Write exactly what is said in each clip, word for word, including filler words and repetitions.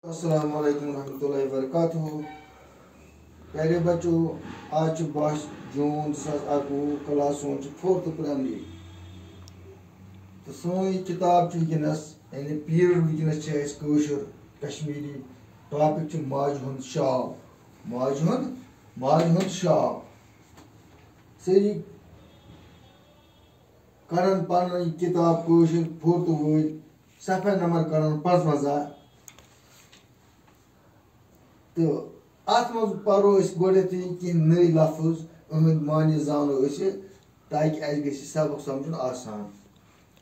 السلام علیکم ورحمۃ اللہ وبرکاتہ۔ پیارے بچو، آج چھُ باہ جوٗن زٕ ساس اَکوُہ، کلاس سون چھُ فورتھ پرائمری۔ تہٕ سٲنۍ یہِ کِتاب چھِ وٕنکیٚنَس، یعنی پیٖریڈ وٕنکیٚنَس چھِ اَسہِ کٲشُر، کشمیٖری۔ ٹاپک چھُ ماجہِ ہُنٛد شاب۔ ماجہِ ہُنٛد، ماجہِ ہُنٛد شاب۔ سٲری کرن پنٕنۍ کِتاب کٲشِر فورتھ وٲلۍ، صفحہ نمبر کرن پانٛژوَنٛزاہ۔ تہٕ اتھ منٛز پرو أسۍ گۄڈٕنیتھٕے کینٛہہ نٔوۍ لفظ، أہنٛدۍ معنی زانو أسۍ، تاکہِ اسہِ گژھِ سبق سمجھُن آسان۔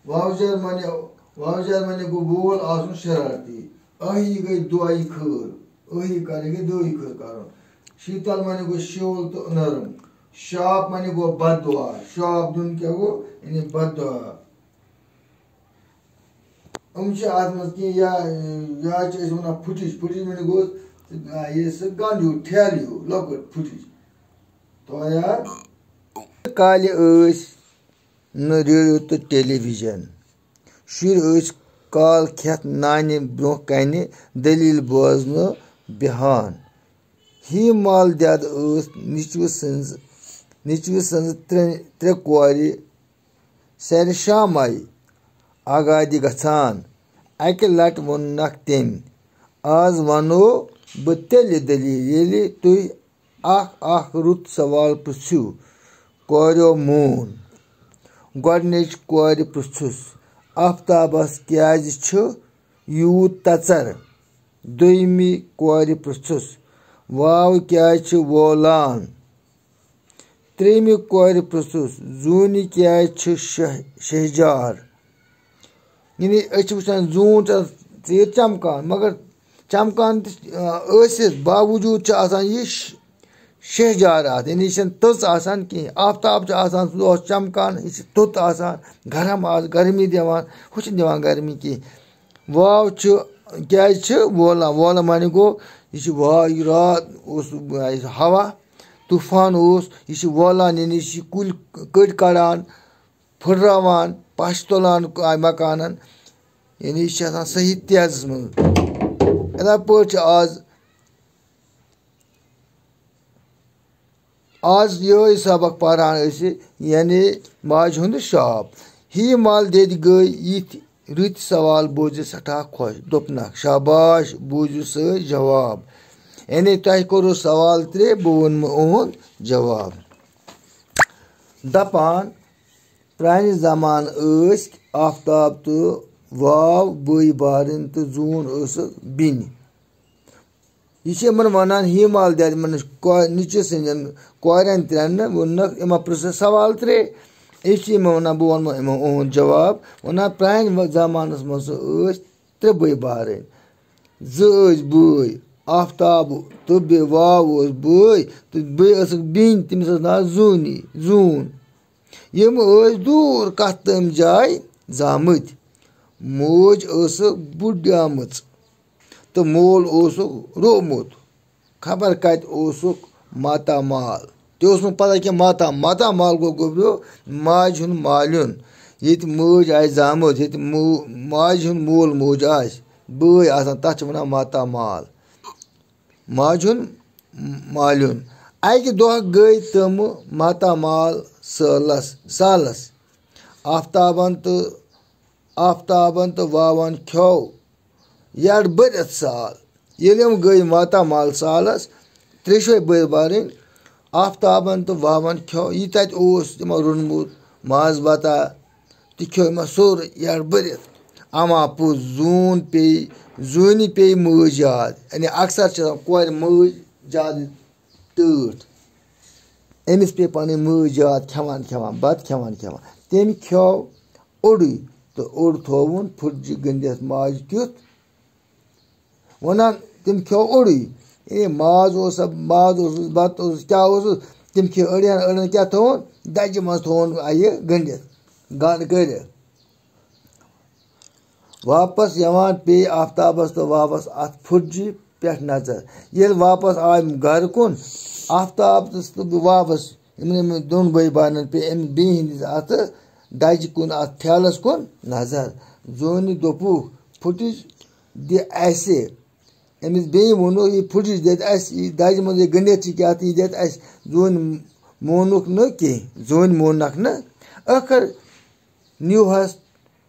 واو جر معنی، واو جر معنی گوٚو وول آسُن شرارتی۔ أہی گٔے دُعایہِ خٲر، أہی کرٕنۍ گٔے دُعایہِ خٲر کرُن۔ شیٖتل معنی گوٚو شیول تہٕ نرم۔ شاپ معنی گوٚو بد دعا۔ شاپ دیُن کیٛاہ گوٚو؟ یعنی بد دعا۔ یِم چھِ اَتھ منٛز کینٛہہ یا، یا چھِ أسۍ وَنان پھُٹِج۔ پھُٹِج معنی گوٚو، آ، یہِ سُہ گنٛڈ ہیوٗ، ٹھیلہٕ ہیوٗ، لۄکُٹ پھُٹِج۔ تھوڑا یاد۔ کالہِ ٲسۍ نہٕ ریڈیو تہٕ ٹیلی ویژن۔ شُرۍ ٲسۍ کال کھٮ۪تھ نانہِ برٛونٛہہ کنہِ دٔلیٖل بوزنہٕ بیہان۔ ہی مال دٮ۪د ٲس نیٚچوِ سٕنٛز، نیٚچوِ سٕنٛز ترٛےٚ، ترٛےٚ کورِ سرِ شامے آگادِ گژھان۔ اکہِ لٹہِ ووٚننکھ تٔمۍ، "از ونو بہٕ تیٚلہِ دٔلیٖل، ییٚلہِ تُہۍ اکھ اکھ رُت سوال پرژھِو۔" کوریو مون۔ گۄڈٕنِچ کورِ پرژھُس، "آفتابس کیازِ چھُ یوٗت تژر؟" دوٚیمہِ کورِ پرژھُس، "واو کیازِ چھِ وولان؟" ترٛیٚیمہِ کورِ پرژھُس، "زوٗنہِ کیازِ چھِ شہ-، شہجار؟" یعنی أسۍ چھِ وٕچھان زوٗن چھِ آسان ژیٖر چمکان، مگر چمکان تہِ، آ، ٲسِتھ باوجوٗد چھِ آسان یہِ ش-، شہجار اَتھ، یعنی یہِ چھَنہٕ تٔژ آسان کِہیٖنۍ۔ آفتاب چھُ آسان، سُہ اوس چمکان، یہِ چھِ توٚت آسان، گرم آسہِ، گرمی دِوان، ہُہ چھُنہٕ دِوان گرمی کِہیٖنۍ۔ واو چھُ، کیازِ چھِ وولان؟ وولان معنی گوٚو، یہِ چھُ وا-، یہِ راتھ اوس، یہِ ہوا، طوٗفان اوس، یہِ چھُ وولان، یعنی یہِ چھِ کُلۍ کٔٹۍ کڑان، پھٕٹراوان، پَش تُلان آے مکانن، یعنی یہِ چھِ آسان صحیح تیزس منٛز۔ یِتھے پٲٹھۍ چھِ آز، آز یِہوٚے سبق پران أسۍ، یعنی ماجہِ ہُنٛد شاپ۔ ہی مال دٮ۪دِ گٔے یِتھۍ رٕتۍ سوال بوٗزِتھ سٮ۪ٹھاہ خۄش۔ دوٚپنکھ، "شاباش، بوٗزِو سٲنۍ جواب۔ یعنی تۄہہِ کوٚروٕ سوال ترٛےٚ، بہٕ ووٚنمو اُہُنٛد جواب۔" دپان، پرانہِ زمانہٕ ٲسۍ آفتاب تہٕ واو بٲے بارٕنۍ تہٕ زوٗن ٲسٕکھ بیٚنہِ۔ یہِ چھِ یِمن ونان، ہی مال دٮ۪د یِمن کو-، نیٚچوِ سٕنٛدٮ۪ن کورٮ۪ن ترٛٮ۪ن نہٕ ووٚننکھ، یِمن پرٛژھُکھ سوال ترٛےٚ۔ یہِ چھِ یِمن ونان، بہٕ ونمو یِمن اُہُنٛد جواب۔ ونان، پرانہِ زمانس منٛز ٲسۍ ترٛےٚ بٲے بارٕنۍ۔ زٕ ٲسۍ بٲے، آفتاب تہٕ بیٚیہِ واو اوس بٲے، تہٕ بیٚیہِ ٲسٕکھ بیٚنہِ، تٔمِس اوس ناو زوٗنی، زوٗن۔ یِم ٲسۍ دوٗر کتھ تام جایہِ زامٕتۍ۔ موج ٲسٕکھ بُڈیمٕژ تہٕ مول اوسُکھ روومُت۔ خبر کتہِ اوسُکھ ماتامال۔ تہِ اوس نہٕ پتہ کینٛہہ ماتا-، ماتامال گوٚو گوٚبریو ماجہِ ہُنٛد مالیُن۔ ییٚتہِ مٲج آسہِ زامٕژ، ییٚتہِ مو-، ماجہِ ہُنٛد مول موج آسہِ، بٲے آسان، تتھ چھِ ونان ماتامال۔ ماجہِ ہُنٛد مالیُن۔ اکہِ دۄہ گٔے تِم ماتامال سٲلس، سالس۔ آفتابن تہٕ، آفتابن تہٕ واون کھیوٚو یڈ بٔرِتھ سال۔ ییٚلہِ یِم گٔے ماتامال سالس، ترٛیشوے بٲے بارٕنۍ، آفتابن تہٕ واون کھیوٚو یہِ تتہِ اوس تِمو روٚنمُت ماز بتہ، تہٕ کھیوٚو یِمو سورُے یڈ بٔرِتھ۔ اما پوٚز زوٗن پیٚیہِ، زوٗنہِ پیٚیہِ مٲج یاد۔ یعنی اکثر چھِ آسان کورِ مٲج زیادٕ ٹٲٹھ۔ أمِس پیٚیہِ پنٕنۍ مٲج یاد کھٮ۪وان کھٮ۪وان، بتہٕ کھٮ۪وان کھٮ۪وان۔ تٔمۍ کھیوٚو اوٚڑُے تہٕ اوٚڑ تھووُن پھُٹجہِ گٔنٛڈِتھ ماجہِ کیُتھ۔ وَنان، تٔمۍ کھیوٚو اوٚڑُے۔ اے، ماز اوسا، ماز اوسُس، بَتہٕ اوسُس، کیٛاہ اوسُس؟ تٔمۍ کھیوٚو أڑٮ۪ن، أڑٮ۪ن کیٛاہ تھوٚوُن؟ دَجہِ منٛز تھوٚوُن یہِ گٔنٛڈِتھ، گنٛڈ کٔرِتھ۔ واپس یِوان پیٚیہِ آفتابس تہٕ واوس اَتھ پھُٹجہِ پٮ۪ٹھ نظر۔ ییٚلہِ واپس آے گرٕ کُن، آفتاب تہٕ بہٕ واپس، یِمن، یِمن دۄن بٲے بارنٮ۪ن پیٚیہِ أمِس بیٚنہِ ہٕنٛدِس اَتھٕ دَجہِ کُن، اَتھ ٹھیلس کُن نظر۔ زوٗنہِ دوٚپُکھ، پھُٹِج دِ اَسہِ۔ أمِس بیٚیہِ ووٚنُکھ، یہِ پھُٹِج دِتھ اَسہِ، یہِ دَجہِ منٛز یہِ گٔنٛڈِتھ چھِ کیٛاہ تہٕ یہِ دِتھ اَسہِ، زوٗنہِ مونُکھ نہٕ کینٛہہ، زوٗنہِ موننَکھ نہٕ۔ ٲخٕر نیوٗہَس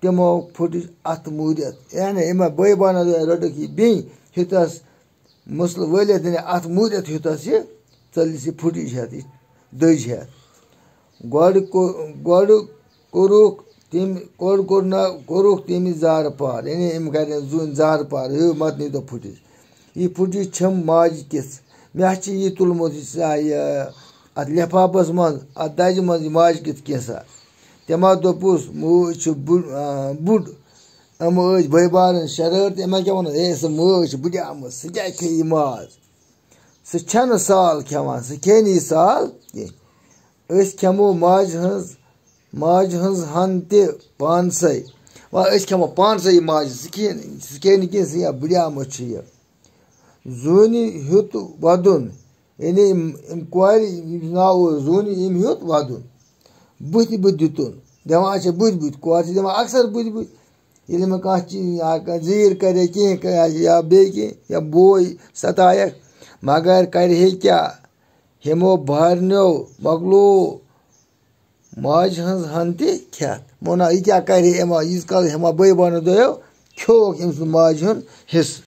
تِمو پھُٹِج اَتھٕ موٗرِتھ۔ یعنی یِمَن بٲے بارنَن رٔٹٕکھ یہِ بیٚنہِ، ہیوٚتہَس مُسلہٕ وٲلِتھ، یعنی اَتھٕ موٗرِتھ ہیوٚتہَس یہِ، ژٔلِس یہِ پھُٹِج ہٮ۪تھ، یہِ دٔج ہٮ۪تھ۔ گۄڈٕ کو-، گۄڈٕ کوٚرُکھ تٔمۍ، گۄڈٕ کوٚر نہ، کوٚرُکھ تٔمِس زارٕ پار، یعنی أمۍ کَرِ زوٗنہِ زارٕ پار، ہے مَتہٕ نیٖتو پھُٹِج۔ یہِ پھُٹِج چھَم ماجہِ کِژھ، مےٚ چھِ یہِ تُلمُت یہِ سا یہِ اَتھ لِفافَس منٛز، اَتھ دَجہِ منٛز یہِ ماجہِ کِژھ کینٛژھا۔ تٔمۍ ہا دوٚپُس، موج چھِ بُ-، آ، بُڈ۔ یِم ٲسۍ بٲے بارٕنۍ شرٲرتہٕ، یِمَن کیٛاہ وَنو، ہے سۄ مٲج چھِ بُڈیٛامٕژ، سۄ کیٛاہ کھیٚیہِ یہِ ماز؟ سُہ چھَنہٕ سال کھٮ۪وان، سُہ کھیٚیہِ نہٕ یہِ سال کینٛہہ۔ أسۍ کھٮ۪مو ماجہِ ہٕنٛز، ماجہِ ہٕنٛز ہَن تہِ پانسٕے۔ وۄنۍ أسۍ کھٮ۪مو پانسٕے یہِ ماجہِ، سُہ کھیٚیہِ نہٕ، سُہ کھیٚیہِ نہٕ کینٛہہ، سُہ یا بُڈیٛامُت چھُ یہِ۔ زوٗنہِ ہیوٚت وَدُن، یعنی أمۍ، أمۍ کورِ، ییٚمِس ناو اوس زوٗنہِ، أمۍ ہیوٚت وَدُن۔ بٕتھِ بٕتھِ دیُتُن، دِوان چھِ بٕتھِ بٕتھِ، کورِ چھِ دِوان اَکثر بٕتھِ بٕتھِ۔ ییٚلہِ مےٚ کانٛہہ چیٖز یا کانٛہہ زیٖر کَرِ کینٛہہ کَرِ یا بیٚیہِ کینٛہہ یا بوے ستایَکھ، مگر کَرِ ہے کیٛاہ؟ ہُمو بارنیو مۄکلو ماجہِ ہٕنٛز ہَن تہِ کھٮ۪تھ۔ مونہ، یہِ کیٛاہ کَرِ ہے یِمو، ییٖتِس کالَس ہُمو بٲے بارنیو دۄیو کھیوٚوُکھ أمۍ سُنٛد ماجہِ ہُنٛد حِصہٕ۔